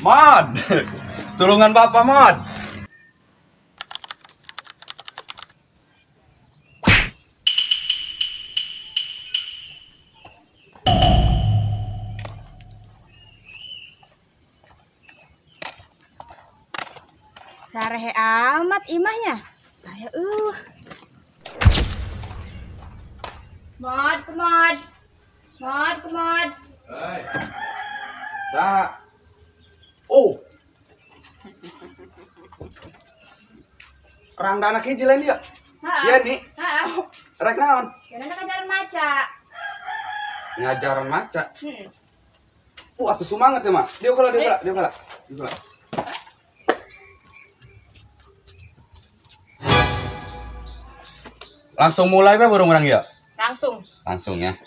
Mod. Tulungan Bapak, Mod. Rarehe amat imahnya. Aya Mod, kemod. Mod, kemod. Hei. Sa. Oh. Rangdana hiji lain dia. Iya nih. Heeh. Rek naon? Jalan ngajaran maca. Ngajaran maca. Hmm. Atuh semangat ya, Mak. Dia kala, dia kala, dia kala. Dia kala. Langsung mulai bae burung urang ya. Langsung. Langsung ya.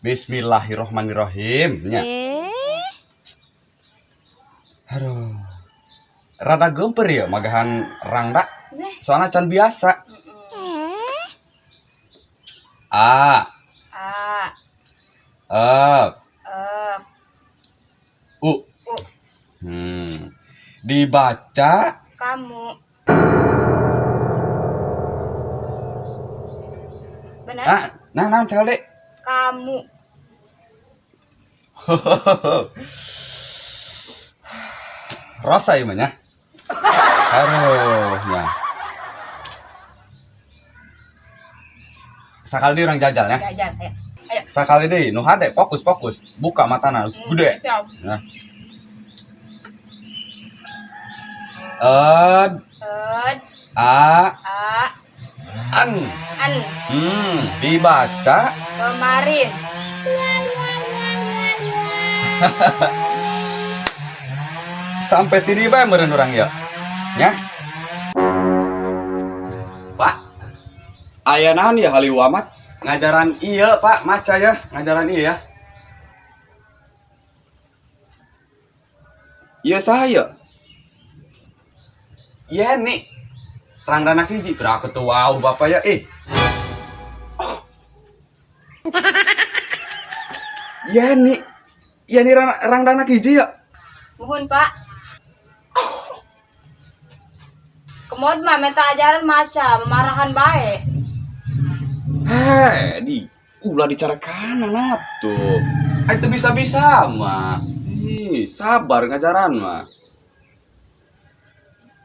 Bismillahirrohmanirrohim. Nya. Aduh. Rada gemper ya magahan rangda. Soalnya can biasa. A, A, E, E, U. U. Dibaca Kamu. Benar? Nah, nah, nah, sekali. Kamu. Rosa ieu mah nya. Aduh, nya. Sakali deui urang jajal ya. Jajan, ayo. Ayo. Sakali deui nu hade fokus fokus. Buka matana gede. Siap. Nah. Ed, Ed, A, A, N. N. Dibaca Kemarin. Sampai tidi bae meureun urang ya. Nya. Pak. Aya naon ya halieu amat? Ngajaran ieu, Pak, maca ya, ngajaran ieu ya. Iya saya. Iya nih. Rangdana hiji, berapa tuh wow bapak ya eh. Oh. Iya nih. Iya nih rangdana hiji ya. Mohon, Pak. Kemod mah minta ajaran maca, memarahan bae. Hei, di ulah dicarakan atuh. Ah, itu bisa-bisa mah. Ih, sabar ngajaran mah.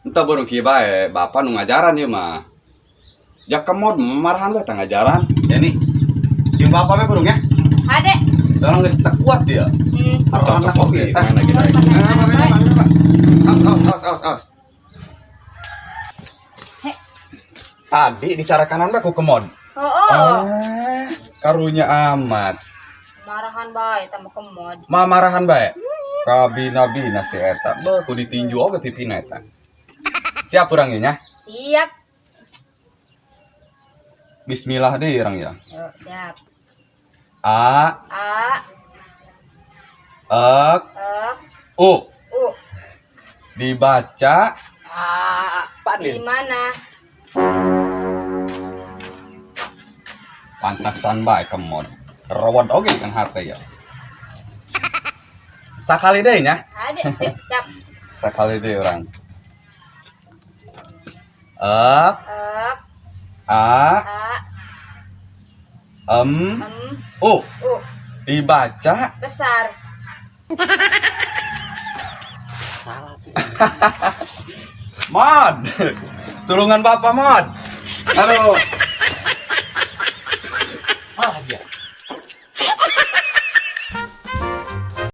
Entah baru kieu bae, bapak nu ngajaran ieu mah. Ja kemod marahan bae tah ngajaran. Ya nih. Jeung bapak bae burung ya. Hade. Soalnya geus teu kuat dia. Hmm. Anak oge tah. Mana kita? Nah, makanya, makanya, Pak. Awas, awas, awas, awas, awas. Heh. Tadi dicarakanan bae ku kemod. Oh, oh. Ah, karunya amat. Marahan bae tambah kemod. Mamarahan bae. Kabina-bina si eta. Beuh, ku ditinju oge pipina eta. Siap urang ieu nya. Siap. Bismillah deui urang ya. Yuk, siap. A, A, E, E, U. U. Dibaca A, Padlin. di mana? Pantesan bae kemod. Rawat oge kan hate ya. Sakali deui nya. Hade, yuk, siap. Sakali deui urang. E, E, A, A, M, M, U. U. Dibaca Besar. Mod. Tulungan Bapak, Mod. Aduh. Salah dia.